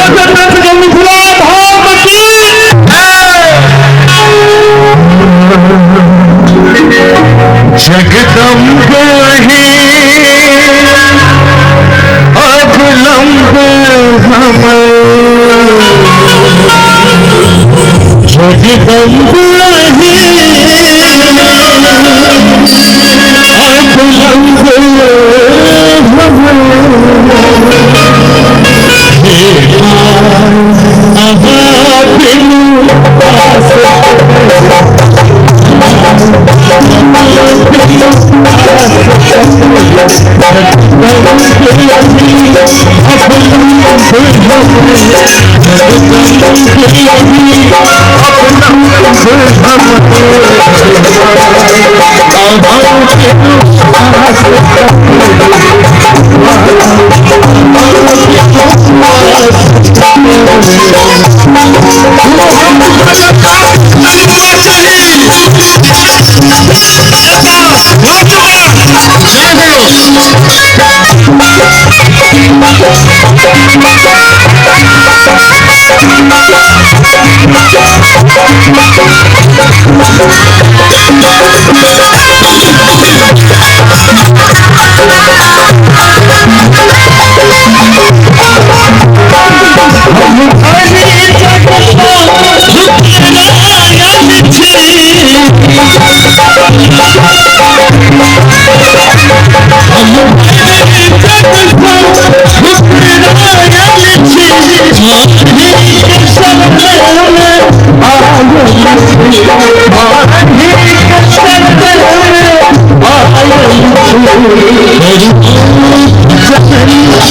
मिथिला धाम की। जगदम्ब ही अवलंब हमर, जगदम्ब ही अवलंब हमर,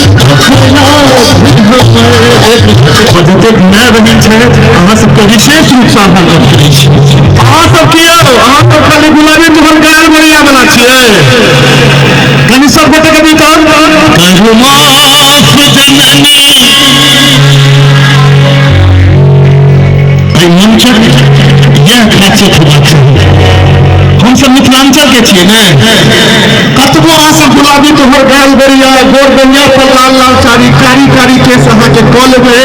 हे अहाँ बिनु आस जतेक माय बहिन छै अहाँ सबके विशेष रूपसँ आभार व्यक्त करै छी। अहाँ सब की यौ, अहाँ सब खाली गुलाबी तोहर गायल बढ़िया बना छियै, कनि सब गोटे के भीतर करू माफ जननी। एहि मंचक इएह खासियत होबाक चाही। हम सब मिथिलांचल के छियै ने, कतबो अहाँ सब गुलाबी तोहर गायल बढ़िया गोर बढ़िया पर लाल लाल साड़ी कारी कारी केस अहाँके कऽ लेबै,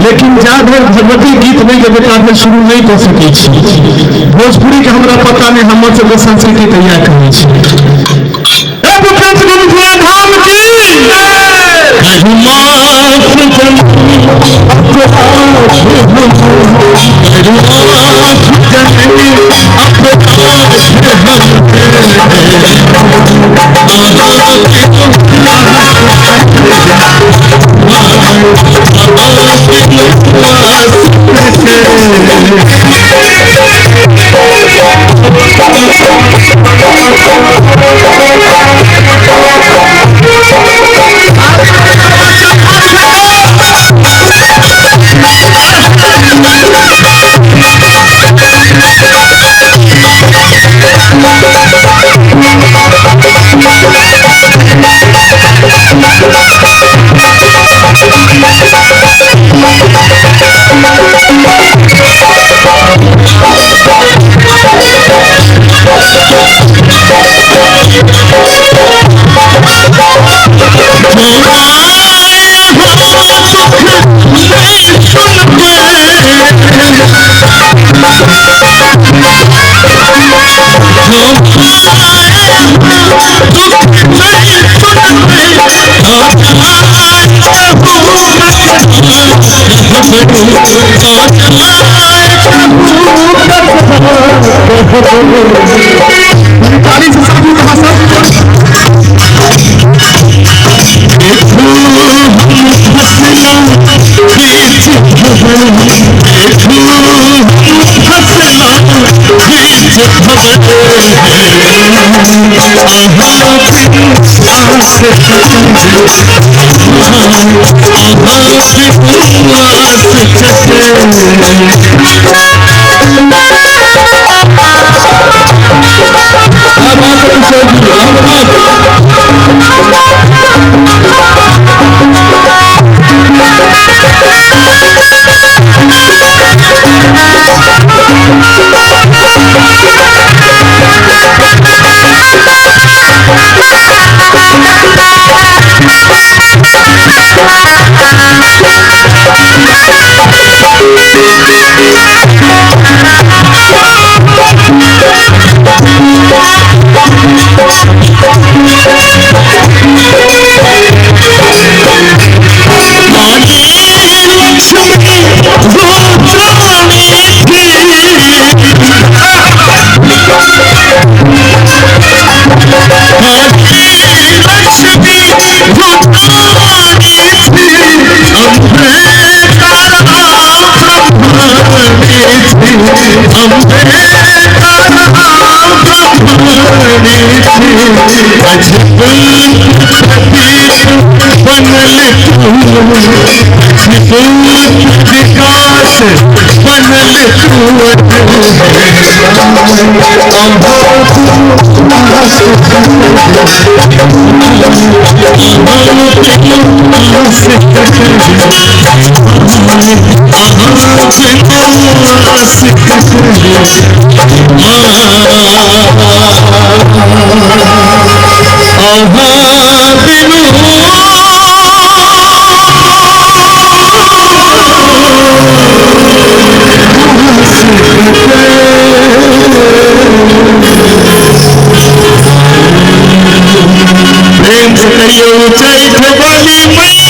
लेकिन जा धरि भगवती गीत नहि गेबै ता धरि शुरू नहि कऽ सकै छी। भोजपुरी के हमरा पता नहि, हमर सबके संस्कृति तऽ इएह कहै छै। मिथिला धाम की। करू माफ जननी अपराध हमर, करू माफ जननी अपराध ताली से साथ में कहा सब। Thank you. अजब बनल तू, अजब विकास बनल तू। प्रेम से कहियो चैठ वाली मैया।